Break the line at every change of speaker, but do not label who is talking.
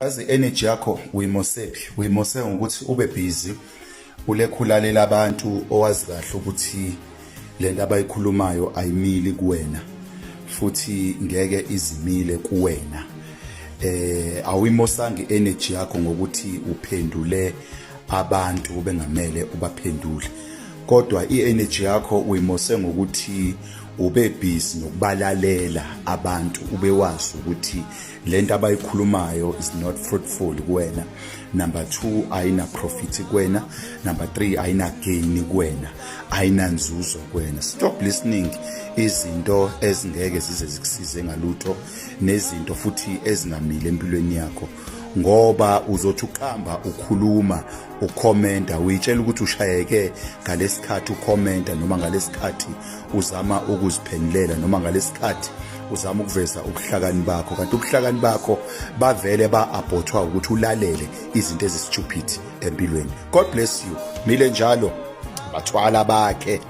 Yazi energy yakho uyimosephi? Uyimose ngokuthi ube busy ulekhu ulalela abantu owazi kahle ukuthi lento abayikhulumayo ayimili kuwena futhi ngeke izimile kuwena. Awuyimosanga energy yakho ngokuthi uphendule abantu bengamele ubaphendule. Kodwa i-energy yakho uyimose ngokuthi ube busy nokubalalela abantu ube wazi ukuthi lento abayikhulumayo is not fruitful kuwena. Number 2, ayina profit kuwena. Number 3, ayina gain kuwena, ayina nzuzo kuwena. Stop listening izinto ezingeke zize zikusize ngalutho nezinto futhi ezingamile empilweni yakho, ngoba uzothi uqamba ukhuluma, ukhomenta, uyitshela ukuthi ushayeke ngalesikhathi ukhomenta, noma ngalesikhathi uzama ukuziphendulela, noma ngalesikhathi uzama ukuveza ubuhlakani bakho, kanti ubuhlakani bakho bavele ba-abhothwa ukuthi ulalele izinto ezi-stupid empilweni. God bless you. Mile njalo bathwala bakhe.